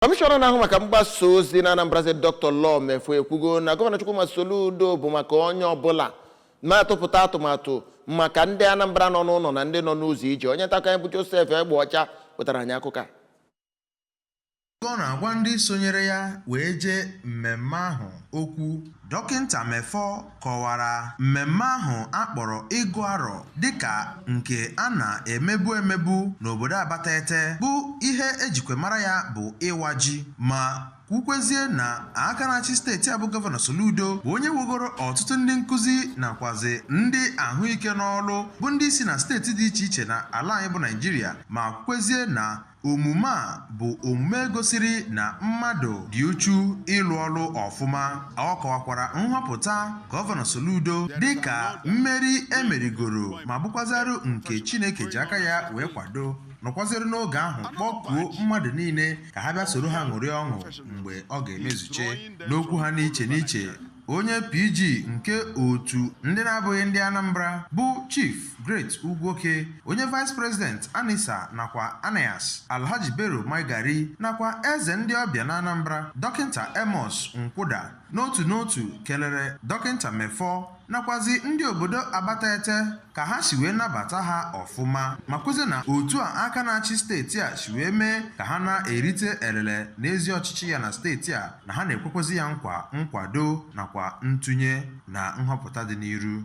Kọmishọna na-ahụ maka mgbasa ozi na Anambra Steeti, Dr. Law Mefor, ekwugo na Gọvanọ Chukwuma Soludo bụ maka onye ọbụla, na-atụpụta atụmatụ maka ndị Anambra nọ n'ụlọ na ndị nọ n'ụzọ ije. Onye nta akụkọ anyị bụ Joseph Egbeọcha wetara anyị akụkọ a. Ọ na-agwa ndị sonyere ya wee jee mmemme ahụ okwu, Dọkịnta Mefor kọwara mmemme ahụ a kpọrọ Ịgụ Arọ dịka nke a na-emebu emebu n'obodo Abatete, bụ ihe ejikwa mara ya bụ ịwa ji, ma kwukwezie na aka na-achị steeti a bụ Gọvanọ Soludo bụ onye wegoro ọtụtụ ndị nkụzi nakwazi ndị ahụike n'ọrụ, bụ ndị si na steeti dị iche iche na ala anyị bụ Naijiria, ma kwukwezie na omume a bụ omume gosiri na mmadụ dị uchu ịlụ ọrụ ọfụma. Ọ kọwakwara nhọpụta Gọvanọ Soludo dịka mmeri emerigoro ma bụkwaziarụ nke Chineke ji aka ya wee kwado, nọkwaziri n'oge ahụ kpọkuo mmadụ niile ka ha bịa soro ha ṅụrịa ọṅụ mgbe ọ ga-emezuche. N'okwu ha n'iche n'iche, onye PG nke otu ndị na-abụghị ndị Anambra bụ Chief Great Ugwoke, onye Vice President Anisa nakwa Anayas, Alhaji Bero Maigari, nakwa eze ndị ọbịa na Anambra, Dọkịnta Amos Nkwụda, n'otu n'otu kelere Dọkịnta Mefor nakwazi ndị obodo Abatete ka ha si wee nabata ha ọfụma, ma kwuzie na otu a aka na-achị steeti a si wee mee ka ha na-erite elele n'ezi ọchịchị ya na steeti a, na ha na-ekwekwezi ya nkwa nkwado nakwa ntụnye na nhọpụta dị n'iru.